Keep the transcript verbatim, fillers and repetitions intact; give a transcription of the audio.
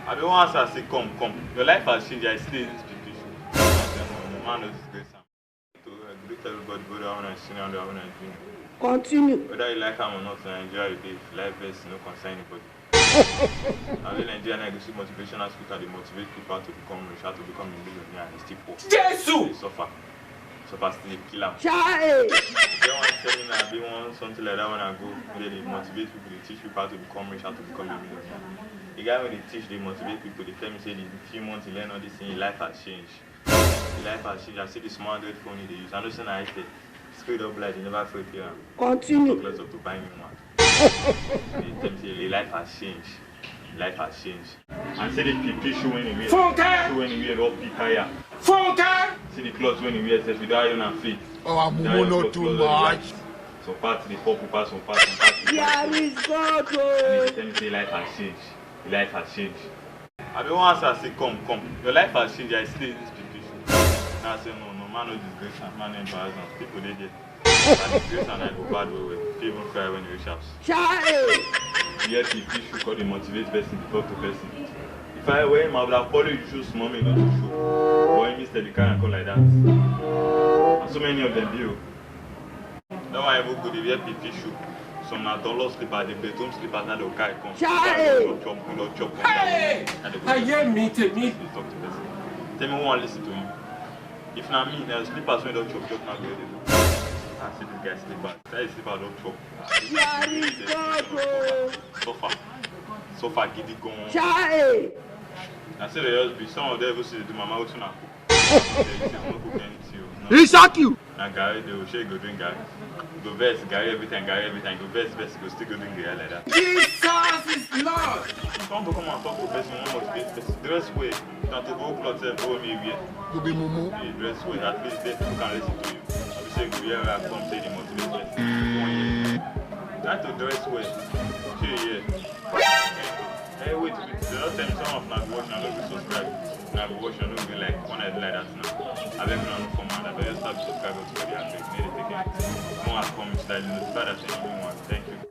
I be wan ask her say, come, come. Your life has changed. I see the this big issue. I say, no, no, man, no disgrace am. To, uh, greet everybody, brother, when I see you, when I see you. Continue. Whether you like am or not, na Nigeria you dey. If you like vex, no concern anybody. I dey Nigeria, na go see motivational speaker dey motivate people how to become rich, how to become a millionaire, and still poor. Jesus! Dey suffer. Suffer still dey kill am. Chai! Get one seminar, be one something like that when I go, wey dey motivate people, dey teach people how to become rich, how to become a millionaire. The guy wey dey teach, dey motivate people, dey tell me say the few months he learn all this thing, his life has changed. His life has changed. I see the small Android phone he dey use. I know say na itel. Screen don black, he never fail clear am. Continue. Talk less of to buy me one. He tell me say his life has changed. His life has changed. And see the P P shoe wey he wear. Funke! Shoe wey he wear don pee tire. Funke! See the clothes wey he wear sef, he don iron am fake. Our mumu no too much. Some parts dey pop pass some parts, some parts dey pop. There is God o. And he dey tell me say life has changed. Life has changed. I be wan ask her say, come, come. Your life has changed. I see the this P P shoe. Na say, no, no, man, no disgrace am, man, no embarrass am. People dey there. I disgrace am, I go bad well well. Fit even cry when you reach house. Chai! Yet the issue called dey motivate person, dey talk to person. If I were him, I would have followed you show small, me not too show. But him instead, the carry am come like that. And so many of them be o. That one even good, they wear P P shoe. Some na dollar slipper, the bedroom slipper, now they'll carry come. Chai! Chop, chop, chop, chop, hey! Now they go I hear me, take me. Talk to person. Tell me, one listen to him. If na me, na slippers wey don chop chop na go dey do. Ah, see this guy slippers. That is slipper don chop. There is God o. Suffer. Suffer gidi gan. Chai! Na say they just be some of them even see the mama wetin na cook. They say, "I no cook anything o." No. He shock you. Na garri dey o, shey you go drink garri? You go vex, garri every time, garri every time. You go vex, vex, you go still go drink garri like that. Jesus is Lord. Some people come and talk to person, one motivate person. Dress well. Na to go cloth sef, go me wear. You be mumu. You dress well, at least then people can listen to you. You say, go here, I come say the motivate person. Go on here. Try to dress well. Shey you hear? Hey, wait, wait. They don't tell me some of na go watch, na no go subscribe. Na go watch, na no go like. When I do like that now, I beg una no form, and I beg you stop subscribe to the abeg. Make they take it. More I come, like, notify that anyone.